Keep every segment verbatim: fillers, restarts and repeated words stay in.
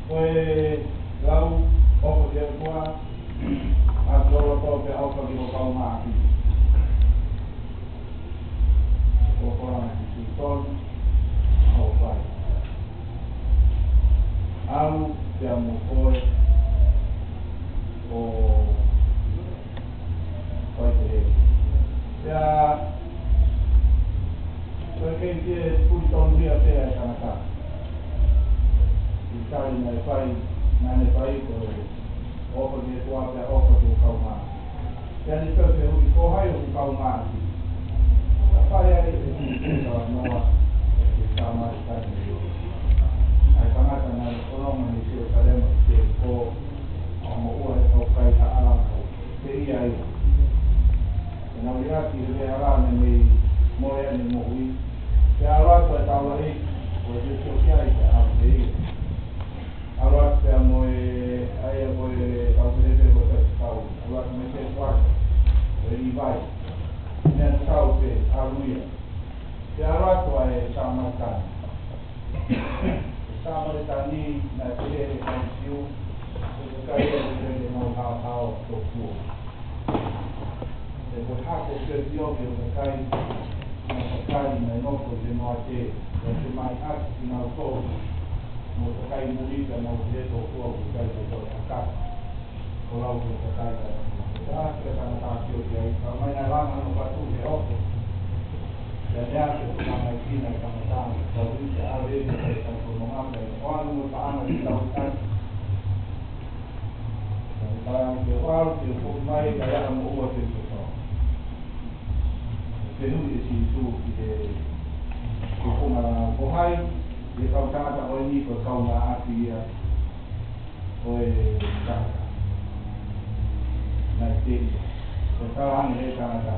Ko e lau ʻofa ki he ʻOtua, ʻoatu ʻo loto pea ʻofa ki ho kaungāʻapi. Ko e ʻofa ʻa Sīsū tonu, ʻofa. Au pea mo koe, ʻo Ko e pehē. Pea, ko e kei pehē puli tonu ia pea e tangata. ʻI tali naʻe fai, naʻa ne fai ko e ʻofa ki he ʻOtua pea ʻofa ki ho kaungāʻapi. Pea ne pehē pē ʻoku ko hai hoku kaungāʻapi. Ka fai ai e talanoa ʻa e Samaletani. ʻA e tangata naʻe fononga mei Selusalema ki Selikō, ʻo moʻua ʻe he kau kai haʻa. Pea ʻi ai, ʻi heʻenau liʻaki he veʻe hala naʻe mei mole ai ʻene moʻui. Pea ʻalu atu e taulaʻeiki, ko e Sētusi ia, pea ʻalu pē ia. ʻAlu atu pea mo e, ʻa ia ko e kau pehē pē ko e faifekau. ʻAlu atu mo e Sētuata, ko e Līvai. Meʻa tatau pē, ʻalu ia. Pea ʻalu atu ʻa e Samaletani. Samaletani naʻe pehē ʻe he kau Siu, ko e kakai ʻoku ʻikai ke nau haohaoa ʻa e ʻOtua. He ko e hako fiofio ki he kakai, naʻe kakai naʻe nofo ʻi he noate, ʻo ʻomai ʻaki kinautolu, mo e kakai muli ka nau pehē ko e ʻOtua ʻoku ʻikai ke toe hakata. Ko lau ko e kakai ka. Ka ke tangata ki o ki ai, ka mai na langa no patu he ʻofa. Pea ne ake ko tama i kina e tangata, ka ui ke ʻave ke kai kai ko no ʻOku ʻalu mo taʻanga ki tau kai. Ka ne taʻanga ke ʻalu ke foki mai ka ia mo ua ke koto. Ke nui ʻe Sīsū ki he, ki he konga ko hai, ʻi he kau tangata ko eni ko e kaungāʻapi ia ʻo e tangata. Naʻe teʻia. Ko e kau ange he tangata.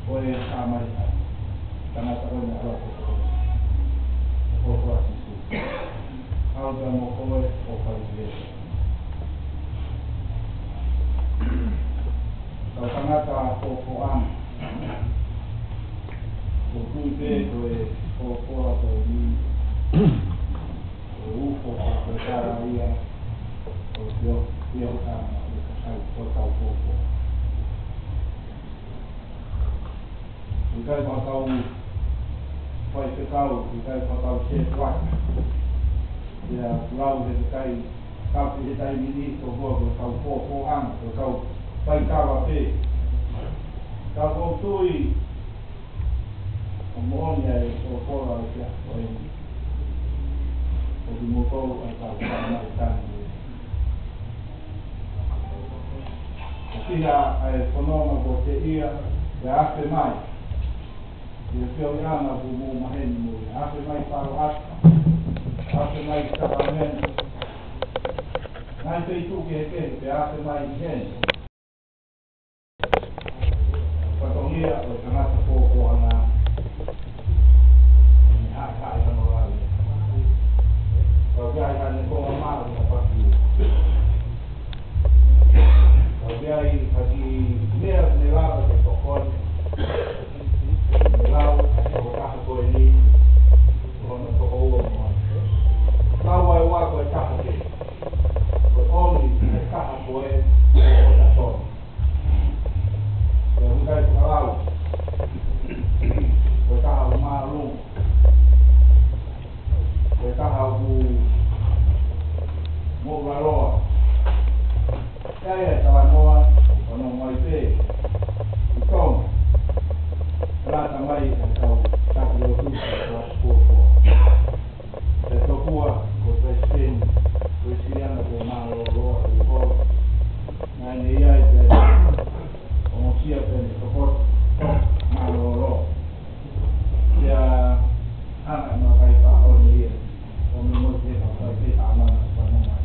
Ko e Samēlia. Tangata ko eni ʻalu ko e ko ko a Sīsū. ʻAlu pea mo koe ʻo fai ki ai. Kau tangata ko ko ʻamu. Ko kui pē ko e ko ko a ko e ni. Ko e ufo ko e kala ia. Ko e pio, pio tama ko e kakai ko tau ko ko. ʻIkai ko tau faifekau, ʻikai ko tau setuata. Ia kulau he kai, kapi he taimi ni, ko ko ko tau ko ko ʻamu, ko tau faikava pē. Ka ko tui, ʻo moʻoni ai ko ko la ia, ko e, ko kimoutolu ai kau tama i tani. Ko ia ʻa e fononga ko teʻia, ʻe afe mai. ʻI he feohiʻanga ʻoku mou maheni mo ia. Afe mai palo ata. Afe mai Sacramento. Ngaahi feituʻu kehekehe pea afe mai heni. Fatongia ʻo e tangata ko ko ʻamu. Haʻi, haʻi, hano lave. Kau ki ai hane ko ʻamu, na paki. Kau ki ai haki mea ne lava ke tokoni. Ne lau, ko taha ko eni. Ko na toko ua mo. Lau ai ua ko e taha ke. Ko ʻoni, ko e taha ko e, ko e taha ko e. Ko e hukai fakalau. Ko e taha ʻo mālō. Ko e taha ʻoku moʻulaloa. Ka ia e talanoa, ʻo kano mai pē. ʻI Tonga. Lata mai e kau taki lotu, kau kuo kuo. Pea tokua ko e palesiteni, palesiteni ko Mālōlō, ʻi Holo. Naʻe ʻi ai pē, ʻo mosia pē ne tokot, Mālōlō. Pea hanga ʻe Makai Paʻo ne ia, ʻo me mo te ka pai te ka mana, ka mana.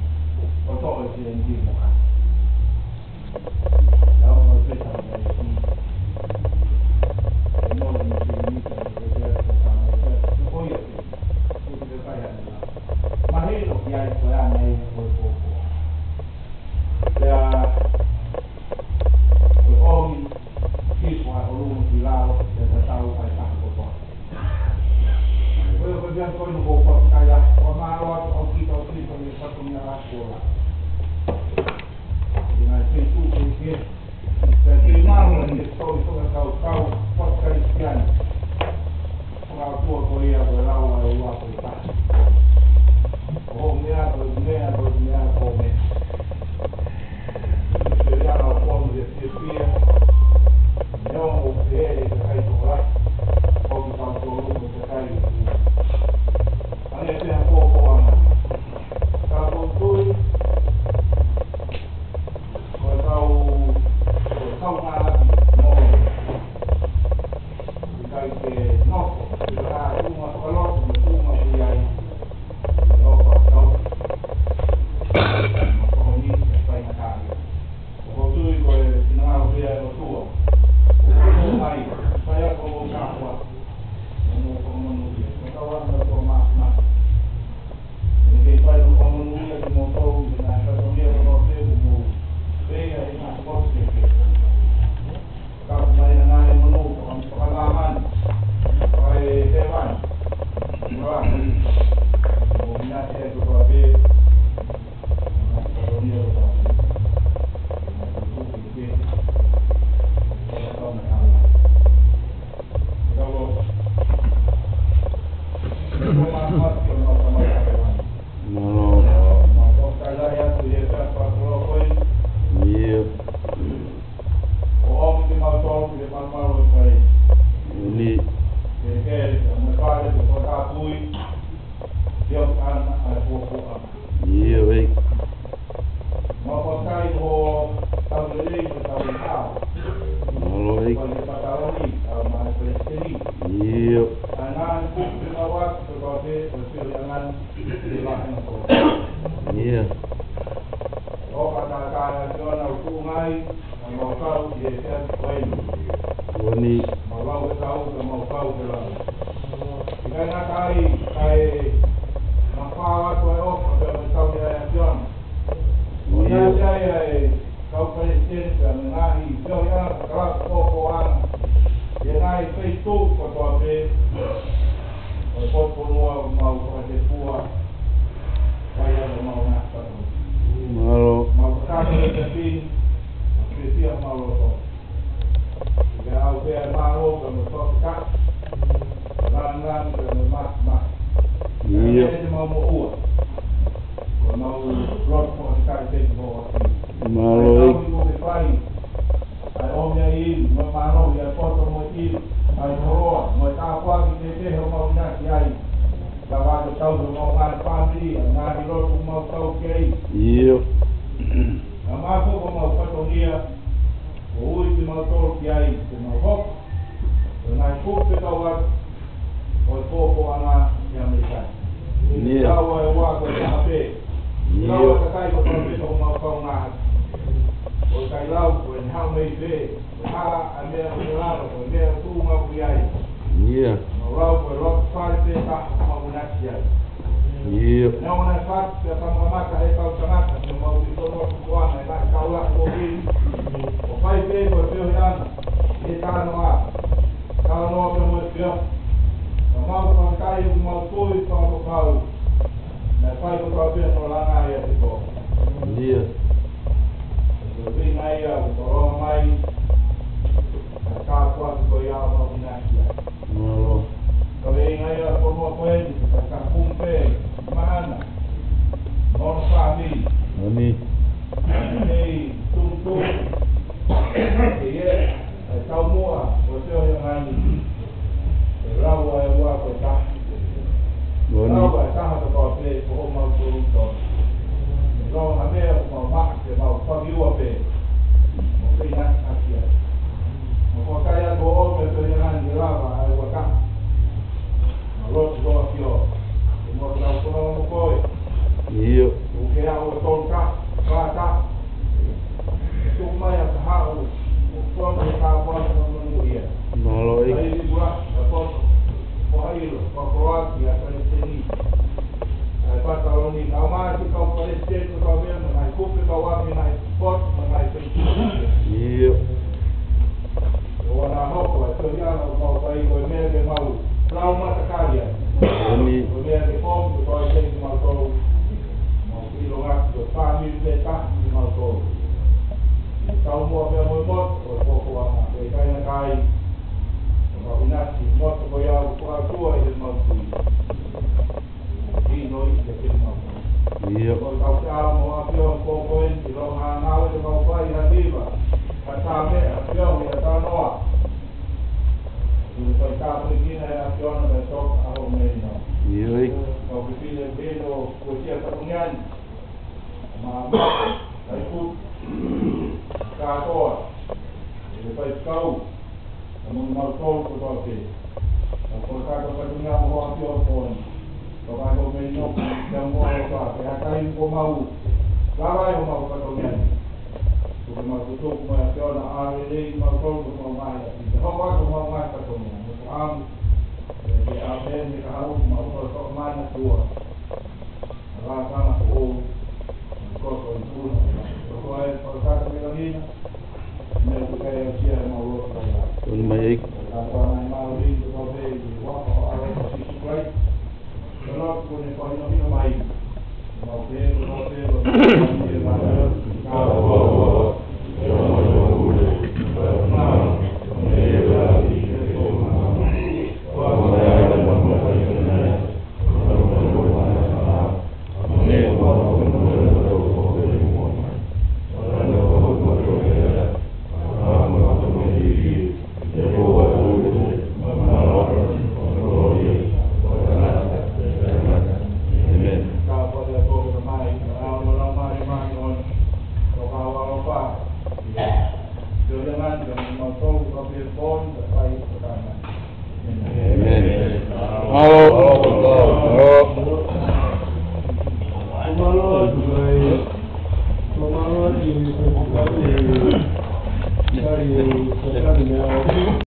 ʻO toʻo e te eni mo ka. Ina i te tu ke ke, te te mau e ke tau i toka kau kau, fakakaristiani. Fakakua ko ia ko e lau a e ua ko e taha. Ko mea, ko mea, ko mea, ko mea. Te ria na o kono e te pia. Neo mo te e te kai toka. Ko ki tau tolu mo te kai. Ane te a ko ko ana. Ka ko tui, ʻIo. ʻOfa ʻa e ʻAfiona ʻoku tuʻu mai, ʻa mau kau ki he efiafi ko eni. Ko eni. Mau lau e kau, ka mau kau ke lau. ʻIkai ngata ai, kae mafao atu e ʻofa pea mo e tauhi ʻa e ʻAfiona. ʻIo. ʻOku ʻi ai ʻa e kau palesiteni pea mo e ngaahi feohiʻanga, kalapu kokoana. ʻI he ngaahi feituʻu kotoa pē ʻo e potu fonua ʻoku mau fakatepua, fai ʻaki ʻemau ngaahi fatongia. Mālō. Mau kakato e tepini, mau fiefia ʻemau loto. ʻIkai ʻaupito pē ʻa e mālō ka mo e fakafetaʻi. Langilangi pea mo e māfimafi. ʻIo. ʻE te mau moʻua. Ko ʻemau lotu fakafetaʻi pē ki ho ʻAfio. Mālō. ʻAi kau ki ko ke fai. ʻAi ʻomi ʻa e ʻilo, mo e mālohi, ʻa e poto mo e ʻilo, ʻa e koloa, mo e tāpuaki kehekehe ʻoku mau ʻinasi ai. Lava atu ʻo tauhi homau ngaahi fāmili, ʻa e ngaahi lotu ʻoku mau kau ki ai. ʻIo. Naʻa mau hoko ko homau fatongia, ʻo ui kimautolu ki ai, ke mau hoko ko e ngaahi kupu fekauʻaki ʻo e pōpoaki ʻa e ʻAmelika ni. ʻIo. Lau ʻa e ua ko e taha pē. ʻIo. Lau ʻa e kakai kotoa pē ʻoku mau kaungā hake. ʻOku ʻikai lau ko eni haʻu mei fē, ko e hā ʻa e meʻa ʻoku lava, ko e meʻa ʻoku tuʻunga ʻoku ʻi ai. ʻIo. Mau lau ko e lotu fale pē taha ʻoku mau ʻinasi ai. ʻIo. Neongo naʻe fatu pea kamata he kau tangata, mo mau ʻi tono atu kuana, ʻe ngaahi kaula ko eni. ʻOku fai pē ko e feohiʻanga ʻi he talanoa. Talanoa pea mo e feohi. Ka mau fakatali ʻoku mau tui fakapapau naʻe fai kotoa pē ʻo langa ia te ko. ʻIo. Ko e ʻuhinga ia ʻoku tolonga mai ʻa e tāpuaki ko ia ʻoku mau ʻinasi ai. Mālō. Ko e ʻuhinga ia ʻoku mau ko eni, ka ka kumpe, mahana, mo e fāmili. Moni. Kei tūtū. Kei e, e taumuʻa ʻo e feohiʻanga ni. ʻE lau ʻa e ua ko e taha. Moni. Lau ʻa e taha kotoa pē ko homau tolu tolu. ʻE lau ha meʻa ʻoku mau maʻu ke mau faki ua pē. Mo ke ʻinasi ʻaki ai. Mo ko kai atu ʻo ʻomi e feohiʻanga ni ke lava ʻa e ua taha. Mau lotu ko ʻAfio. Ke mau lau ko no mo koe. ʻIo. ʻOku ke aʻu ʻo tolu taha, fā taha. Tuku mai ʻa e kahaʻu, ʻo kua mai ka kua mai ka manu ia. Mālō ʻEiki. Ka ʻi kula, ka poto, ko ha ʻilo, ko ha koloa ki ʻa e palesiteni. ʻA e pataloni, ka ʻomai ki he kau palesiteni, ko e kau meʻa, mo e ngaahi kupu fekauʻaki, ngaahi poto, mo e ngaahi feituʻu. ʻIo. ʻOua naʻa hoko ʻa e feohiʻanga ʻoku mau fai ko e meʻa ke mau lau matakali ai. Moni. Ko e meʻa ke foki ko e kau ʻEiki kimautolu. Mau ʻilonga ko e fāmili pē taha kimautolu. ʻI he taumuʻa pea mo e motu ʻo e pōpoaki, ʻoku ʻikai ngata ai. Ko mau ʻinasi motu ko ia ʻoku ʻoatu ai ʻemau tui. ʻIo. Ko e kau te amo ʻa pio ko ko en ki lo ha ngāue te mau fai ha viva, ha tāme, ha pio, ha tānoa. ʻI he fai tāpuekina ʻe ʻAfiona me toka ʻa ho mei no. ʻIo. Kau ke pile pino ko sia ka tungiani. Ma, ma, kai pu, kātoa. ʻI he fai kau. Ka mo kimautolu kotoa pē. Ka ko e kātoa fatongia mo ho ʻAfio ko eni. Ka ko e mei no, ka mo ho ʻAfio, ke hakai ko mau. Lava ai homau fatongia ni. Ko ke mau tutuku mai ʻAfiona ʻa e lelei kimautolu ko mau mai ʻAfio. Ke hoko atu homau ngaahi fatongia. Mo ko amu. Ke ʻamu ni ka hau mau ko e fakamana tua. Ala kama ko o, ko ko i puna. Ko ko e, ko ka ko i langina. Meʻa ʻoku ʻikai ʻausia ʻemau lotu kai la. Tonu mai ʻEiki. Ka ko ana i mau ri, ko ko pe, i waka o aro ko Sisu Christ. Ko lotu ko ne ko hino hino mai. Mau pe, ko ko pe, ko ko pe, ko ko pe, ko ko pe. ʻEmeni. Mālō.